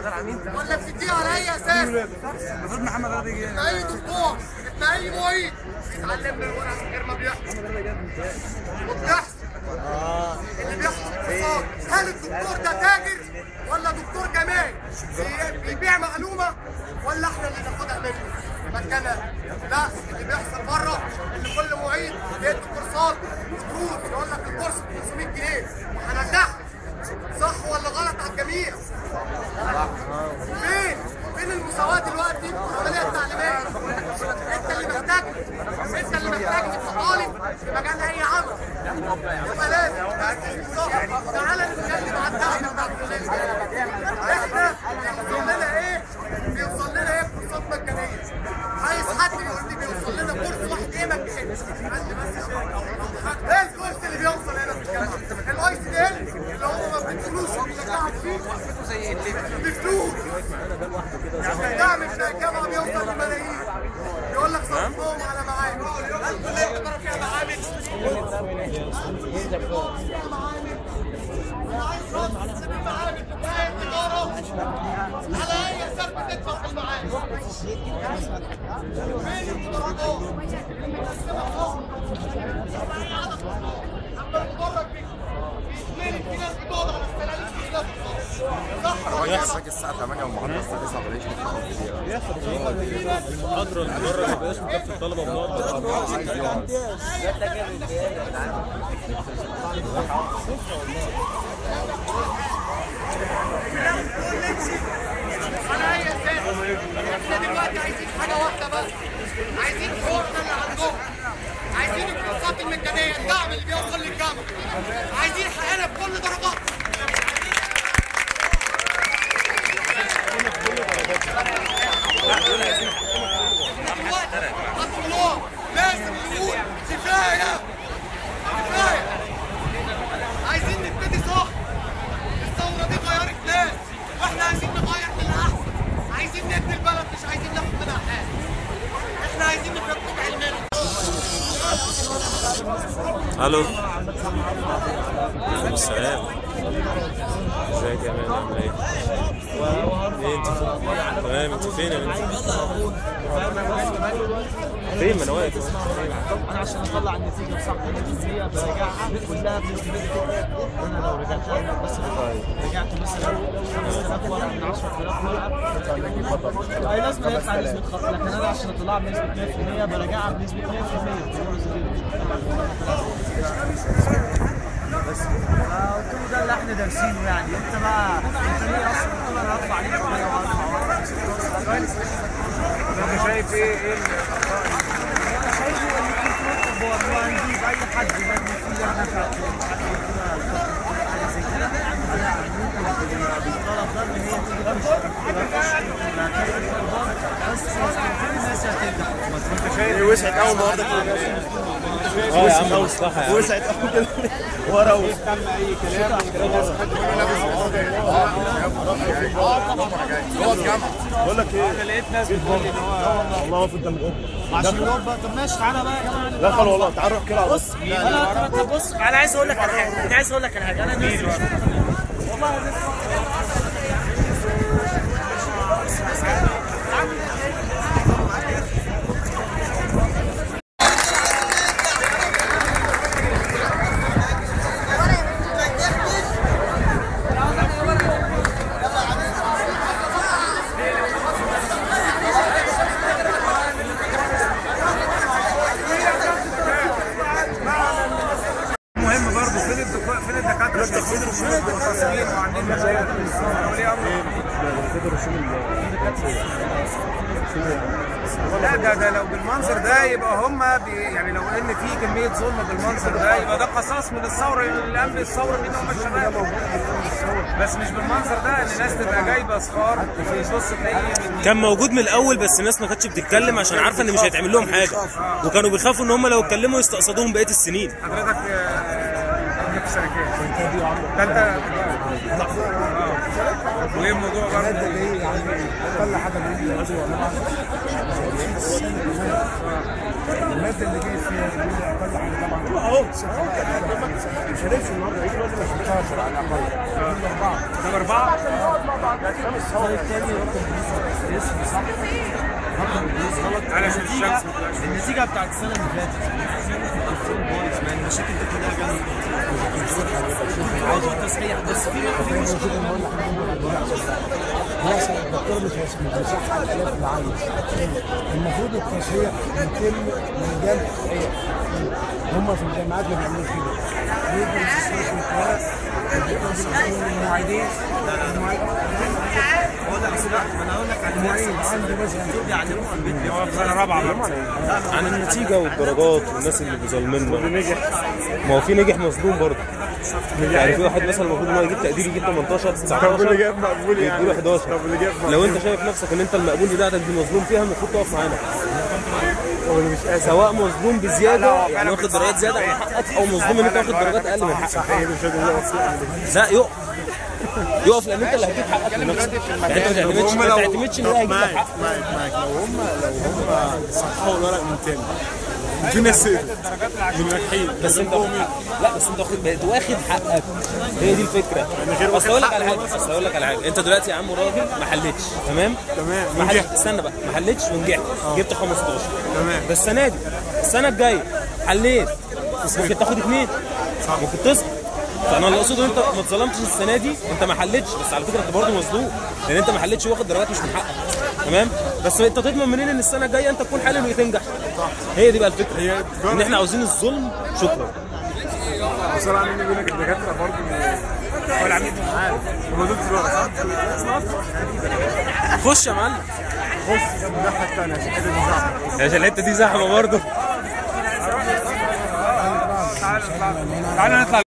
ولا بتديها على اي اساس؟ المفروض محمد راضي يجي. ابن اي دكتور، ابن اي معيد بيتعلم من الورقة من غير ما بيحضر. وبتحصل اللي بيحصل اقتصاد، هل الدكتور ده تاجر ولا دكتور جامعي؟ بيبيع معلومة ولا احنا اللي ناخدها منه؟ مجانا؟ لا، اللي بيحصل بره ان كل معيد بيدي كورسات ودروس، يقول لك الكورس ب 500 جنيه وهنجحك. صح ولا غلط على الجميع؟ فين؟ فين المساواة دلوقتي في العملية التعليمية؟ انت اللي محتاجني، انت اللي محتاجني كطالب في مجال اي عمل. يبقى لازم تأسس صح. تعالى نتكلم عن الدعم بتاع الكلية. احنا بيوصل لنا ايه؟ بيوصل لنا ايه كورسات مجانية؟ عايز حد يقول لي بيوصل لنا كورس واحد ايه مجاني؟ ايه الكورس اللي بيوصل هنا في الجامعة؟ ال ICDL اللي هم ما بيدخلوش وبيشجعك فيه بفلوس. الدعم بتاع الجامعة بيوصل لملايين. يقول لك صرفهم على معامل. هل كلية التجارة فيها معامل؟ فيها معامل. أنا عايز رد سيب المعامل في كلية التجارة. على أي أساس بتدفع في المعامل؟ فين المدرجات؟ متقسمة صح؟ أما المدرج بيتملي، في ناس بتقعد على السلالم، في ناس بتقعد. صح ولا غلط؟ الساعة 8 والمحاضرة الساعة 9 بلاش المحاضرة المدرج ما بقاش مكفي الطلبة بنقعد. على أي أساس؟ احنا دلوقتي عايزين حاجة واحدة بس، عايزين حقوقنا اللي عندهم، عايزين الكورسات المجانية، الدعم اللي بيوصل للجامعة، عايزين حقنا بكل درجات. دلوقتي الطلاب لازم نقول كفاية كفاية، عايزين نبتدي صح. الثورة دي غيرت ناس، واحنا عايزين نغير للأحسن، عايزين نبني البلد، مش عايزين ناخد منها حاجة. احنا عايزين نفكك علمنا. الو، عليكم السلام. ازيك يا مان، عامل ايه؟ ايه انت فين؟ تمام، انت فين يا بنتي؟ فين؟ ما انا واقف. انا عشان اطلع النتيجة بصح 100% براجعها كلها بنسبة 100%. انا لو رجعتها بس رجعت مثلا 5000 ورقة من 10000 ورقة اي لازم يطلع نسبه خطا، لكن انا عشان اطلعها بنسبة 100% براجعها بنسبة 100%. بس قلت له ده اللي احنا دارسينه يعني. انت بقى انت ليه اصلا؟ قلت له انا هدفع عليك شوية وهدفع. انت شايف ايه الاخطاء؟ انا شايفه ان هو هنجيب اي حد يبني فيه نفع حاجة زي كده. انا ممكن بالطلب ده ان هي تيجي بس كل الناس هتنجح. انت شايف وسعت قوي النهارده كده؟ اه يا عم مصلحة يا عم، وسعت قوي كده ورا. تم اي كلام جوه الجامعة. بقول لك ايه، انا لقيت ناس بتقول لي ان هو والله واقف قدام القبة عشان القبة. طب ماشي، تعالى بقى يا جماعة. دخل والله، تعالى نروح كده. بص انا، طب بص، انا عايز اقول لك على حاجة، انا عايز اقول لك على حاجة. انا نزلت والله نزلت. المهم برضه فين الدكاترة؟ فين المختصين وعاملين مشاكل ولي امر؟ لا ده لو بالمنظر ده يبقى هم يعني لو ان في كمية ظلم بالمنظر ده يبقى ده قصاص من الثورة اللي قبل الثورة من هم الشباب، بس مش بالمنظر ده ان الناس تبقى جايبه اصفار وتبص تلاقي. كان موجود من الاول بس الناس ما كانتش بتتكلم عشان عارفه ان مش هيتعمل لهم حاجة، وكانوا بيخافوا ان هم لو اتكلموا يستقصدوهم بقية السنين. حضرتك في سنة كام؟ ثالثة. وايه الموضوع برضه؟ اقل حاجة المادة اللي جاي فيها اقل حاجة طبعا اهو مش هنمشي النهارده، هيجي لازم 16 على الاقل. 4 طب 4 الطالب الثاني رقم الاسم صح، رقم الجلوس غلط. النتيجة بتاعت السنة اللي فاتت الدكتور بايظ، مع المشاكل دي كلها جنب موضوع التصحيح، بس في مشكلة. الدكتور مش هيصحح الالاف اللي عايز. المفروض التصحيح يتم من جامعه التصحيح. هم في الجامعات ما بيعملوش كده. بيدوا الورق، المعيدين. عن النتيجة والدرجات والناس اللي بيظلمنا. ما هو في نجح مظلوم برضه. يعني في واحد مثلا المفروض ان هو يجيب تقدير يجيب 18 19، طب اللي جاب مقبول يعني يديله 11. طب اللي جاب لو انت شايف نفسك ان انت المقبول بتاعتك دي مظلوم فيها، المفروض تقف معانا. سواء مظلوم بزيادة يعني واخد درجات زيادة عن حقك، او مظلوم ان انت واخد درجات اقل من حقك. لا يقف لان انت اللي هتجيب حقك لنفسك. يعني انت ما تعتمدش ان هو هيجيب لك حقك. معاك. لو هم صححوا الورق من تاني، في ناس سقطت من ناجحين، بس انت لا، بس انت بقيت واخد حقك. هي دي الفكرة. اصل اقول لك على حاجة، اصل اقول لك على حاجة، انت دلوقتي يا عم راجل ما حلتش، تمام؟ تمام. ما حلتش، استنى بقى، ما حلتش ونجحت، جبت 15، تمام. بس السنة دي، السنة الجاية حليت، ممكن تاخد 2، ممكن تسقط. فانا اللي اقصده انت ما اتظلمتش السنة دي، انت ما حلتش، بس على فكرة انت برضه مظلوم لان انت ما حلتش واخد درجات مش من حقك، تمام؟ بس انت تضمن منين ان السنة الجاية انت تكون حالل وتنجح؟ صح. هي دي بقى الفكرة، ان احنا عاوزين الظلم. شكرا. بصراحة عاملين بيقول لك الدكاترة برضه هو العميد مش عارف هم دول صح؟ خش يا معلم، خش الناحية الثانية عشان الحتة دي زحمة، عشان الحتة دي زحمة برضه. تعالوا نطلع.